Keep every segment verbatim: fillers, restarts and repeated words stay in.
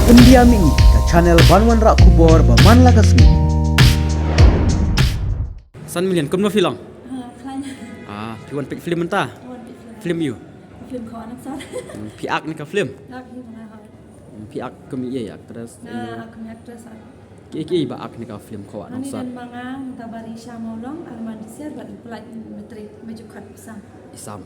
India Mini, ka channel ban wanrah khubor ba man la ka sngi. San Million, kumno phi long? Ah, khlaiñ. Ah, phi wan peit film mynta? Wan peit film. Film ïa u? Film Khawa Nongsor. Hmm, phi ak ne ka film? Ak hi ma nga hoi. Hmm, phi ak kum ïa actress? Nga ak kum actress. Ki ki ba ak ne ka film Khawa Nongsor? Ani don ma nga, ta Barisha Mawlong, Arman Disiar, bad Plat Metrik, Mejukat Sam. Isam.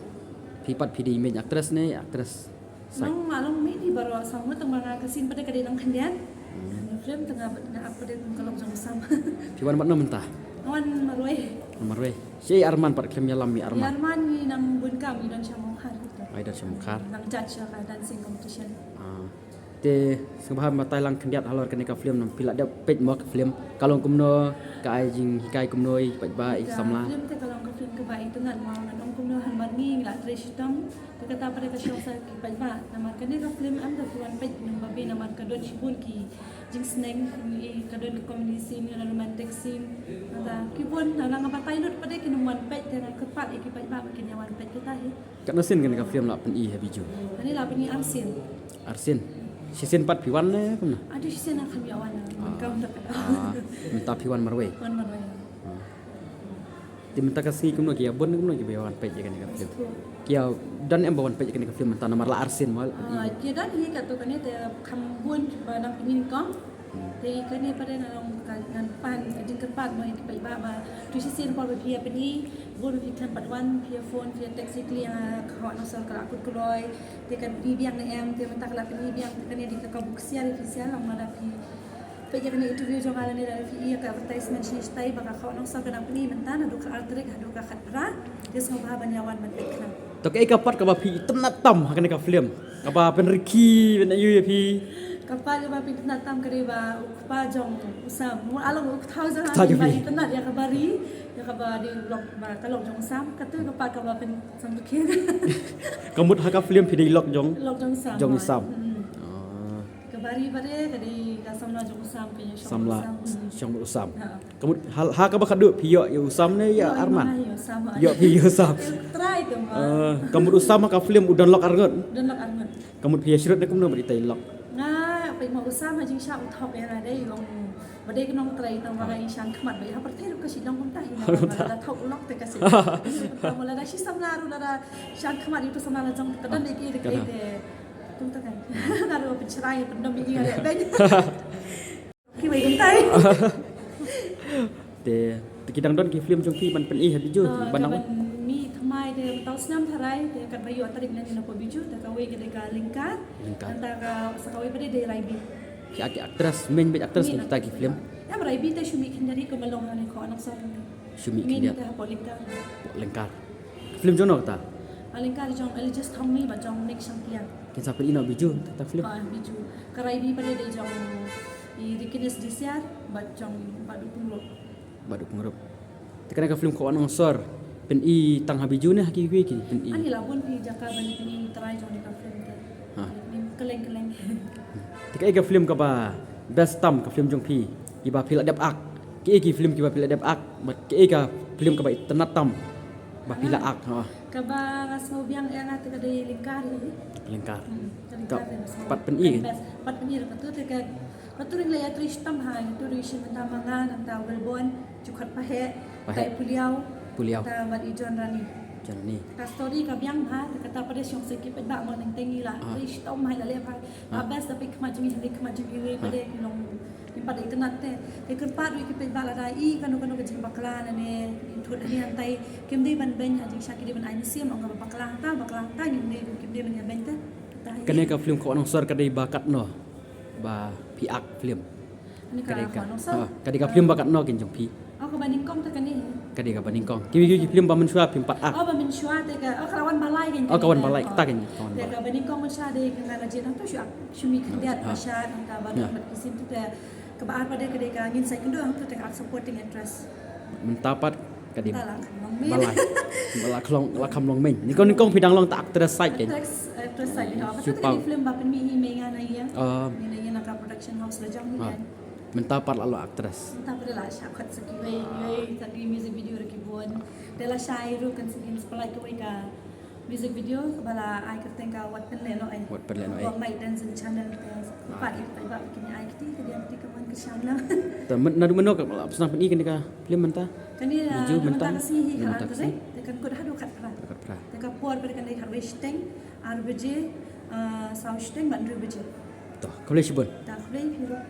Phi pat phi dei main actress ne actress? Nong ma long mih di baroh, sa ngut tang ma nga ka scene pat ka dei nang khyndiat. Hmm. Film tang nga bad nga ak pat ka lok jong Sam. Phi wan bad no mynta? Wan marwei. Wan marwei. Shi Arman pat khlem ïalam ïa Arman. Ïa Arman ngi nang bun kam, ngi don sha Mawkhar. Ai, don sha Mawkhar. Nang judge sha ka dancing competition. Ah. Te sngewbha batai lang khyndiat halor kane ka film, nang phi la dep peit mo ka film. Ka long kumno, ka ai jinghikai kumno ïa ki paidbah, ïa ki samla? Film te ka long ka film kaba itynnad mo, ngan ong kumno, namar ngi la trei shitom. Te kata pat ka shong sha ki paidbah, namar kane ka film em da phi wan peit namar ba namar ka don shibun ki jingsneng, ka don ka comedy scene, ka don romantic scene. Nangta ki bun, nang nga batai lut pat de kin wan peit, te nga kyrpad ïa ki paidbah ba kin ïa wan peit, kata hi. Katno sien kane ka film la pyni ha Bijou? Kane la pyni ar sien. Ar sien. Shisien pat phi wan ne kumno? Aduh, shisien nga khlem ïa wan. Ah. Mynta phi wan marwei. Wan marwei. Ah. Te mynta ka sngi kumno ki ïa bun kumno ki ba ïa wan peit ïa kane ka film? Ki ïa don em ba wan peit ïa kane ka film mynta namar la ar sien mo? Ah, ki don hi, kato kane te kham bun ba nang pynïeng kong. Hmm. Te kane pat de ngan ong ka, ngan pan ka jingkyrpad mo ïa ki paidbah ba to shisien por ba phi ïa pyni, bun ba phi khlem pat wan, phi ïa phone, phi ïa text ïa ki ïa nga, ka Khawa Nongsor ka la kut kloi. Te kan pyni biang ne em, te mynta ka la pyni biang, te kane dei ka kabu ksiar ïa phi, ksiar long lada phi peit ïa kane interview jong nga lane lada phi ïa ka advertisement shi shatai ba ka Khawa Nongsor ka dang pyni mynta naduh ka ar tarik haduh ka khatphra. Te sngewbha ban ïa wan ban peit khnang. To kaei ka part kaba phi itynnad tam ha kane ka film? Kaba pynrkhie pyn-aiu ïa phi? Ka part kaba phi itynnad tam ka dei ba u kpa jong u Sam. Mo, ah long u kpa jong u Sam. Kpa jong u Sam. Ba itynnad ïa ka Bari, ïa kaba dei u lok ba ka lok jong u Sam. Kato ka part kaba phin Sam tu khin. Ka mut ha ka film phi dei lok jong? Lok jong Sam. Jong i Sam. Hmm. Ah. Ka Bari pat de ka dei ka samla jong u Sam, ka shong u Sam. Samla, hmm, shong u Sam. Ha. Ka mut ha, ha kaba khadduh phi ïoh ïa u Sam ne ïa Arman? Ïoh ïa u Sam. Ïoh phi ïa u Sam. Trai tu ma. Ah, ka mut u Sam ha ka film u don lok arngut. Don lok arngut. Ka mut phi ïa shrut ne kumno bad itai lok? Nga peit ma u Sam ha jingshisha u thok ïa nga dei long. Ba dei ka nongtrei tang ba ka ïa shan khmat ba ïa ha pyrthei ruh ka shu long kumta hi. Kumta. Lada thok lok te ka shu. Tang ba lada shi samla ruh lada shan khmat ïa u samla la jong te ka don ïa ki te ka dei te. Kumta kan. Nga ruh pynshrai pyndom ïa ki nga leh beiñ. Ki wei kumta hi. Te, te ki dang don ki film jong ki ban pyni ha Bijou, ah, ban nang. Ban mih thymmai te mynta u snem tharai te katba ïoh tarik ngan ïa na poi Bijou, te kawei ka dei ka Lyngkar. Lyngkar. Nangta ka sa kawei pat de dei Raibi. Ki ak-, ki actress, main bad actress. Main kita ki actress film. Em Raibi te shu mih khyndiat hi kumba long ha ne ko anak song. Shu mih khyndiat. Main te hapoh Lyngkar. Lyngkar. Film jong no kata? Ah, Lyngkar jong Elijah Thongni bad jong Nick Shangpliang. Kin sa pyni noh Bijou kata film? Ah, Bijou. Ka Raibi pat de dei jong i Rikinis Disiar bad jong Bah Dukung Rup. Bah Dukung Rup. Te kane ka film Khawa Nongsor pyni tang ha Bijou ne ha kiwei ki pyni? Ani la bun ki jaka ban pyni trai jong ka film te. Ha. Ni kylleng kylleng. Te kaei ka film kaba best tam ka film jong phi kiba phi la dep ak? Kiei ki film kiba phi la dep ak bad kiei ka film kaba itynnad tam ba phi la ak? Ha. Kaba nga sngewbiang ïa nga te ka dei Lyngkar hi. Lyngkar. Hmm, ka Lyngkar te nga sngewbiang. Pat pyni? Best. Pat pyni ruh katu te ka Katu ring la ïa trei shitom ha, katu ring shi mynta ma nga, nangta Wilbon, Jukhat Paheh, Paheh. Tai Puliaw, Puliaw. Nangta bad i John Rani. John Rani. Ka story ka biang bha, te kata pat de shong sha ki paidbah mo, nangta ngi la trei shitom ha, la leh bha. Ah. Best da peit khmat jong ngi, hynrei khmat jong ngi pat de ki long, ngim pat da itynnad te. Te kyrpad ruh ïa ki paidbah lada i kano kano ka jingbakla lane i thut lane hangtai, kim dei ban beiñ ha jingshisha ki dei ban ai mynsiem, ong kaba bakla hangta, bakla hangta, ngim dei, kim dei ban ïa beiñ te. Kane ka film Khawa Nongsor ka dei ba katno ba phi ak film? Kane ka Khawa Nongsor? Ha, ka dei ka film ba katno kin jong phi? Oh, kaba nyngkong te kane. Ka dei kaba nyngkong. Kiwei kiwei ki film ba mynshuwa phim pat ak? Oh, ba mynshuwa te ka, oh, ka la wan balai kin. Oh, ka wan balai, kata kin, ka wan balai. Te kaba nyngkong mynshuwa dei ka nga la jied nangto shu ak, shu mih khyndiat, ha, basha, nangta ba dei mat ki scene te. Kaba ar pat de ka dei ka ngin sa ïakynduh hangto te ka ak supporting actress. Mynta pat ka dei. Mynta la kham long main. Balai. Ba la kham long, la kham long main. Nyngkong nyngkong phi dang long ta actress side kan? Actress, actress side, ha. Kata ka dei film ba pynmih hi mei nga na ïing. Ah. Mei na ïing na ka production house la jong hi kan. Mynta pat la long actress. Mynta pat la shah khot sa kiwei, kiwei sa ki music video ruh ki bun. Te la shah ruh kan sa kin spotlight kawei ka Music video kaba la ai kyrteng ka Wat Pynlehnohei. Wat Pynlehnohei. Ka Mike Dance Channel te. Ah, pat ïa ka ba kine ai kiti ka diang kiti ka man ka channel. Ta myn naduh mynno ka la pynsan pyni kane ka film mynta? Kane Video mynta? Mynta ka sngi hi ka Mynta ar ka tarik. sngi? Te kan kut haduh khatphra. Khatphra. Te ka por ba kan dei khatwei shiteng, ar baje, ah, saw shiteng bad hynriew baje. To, khublei shibun. Ta khublei phi ruh.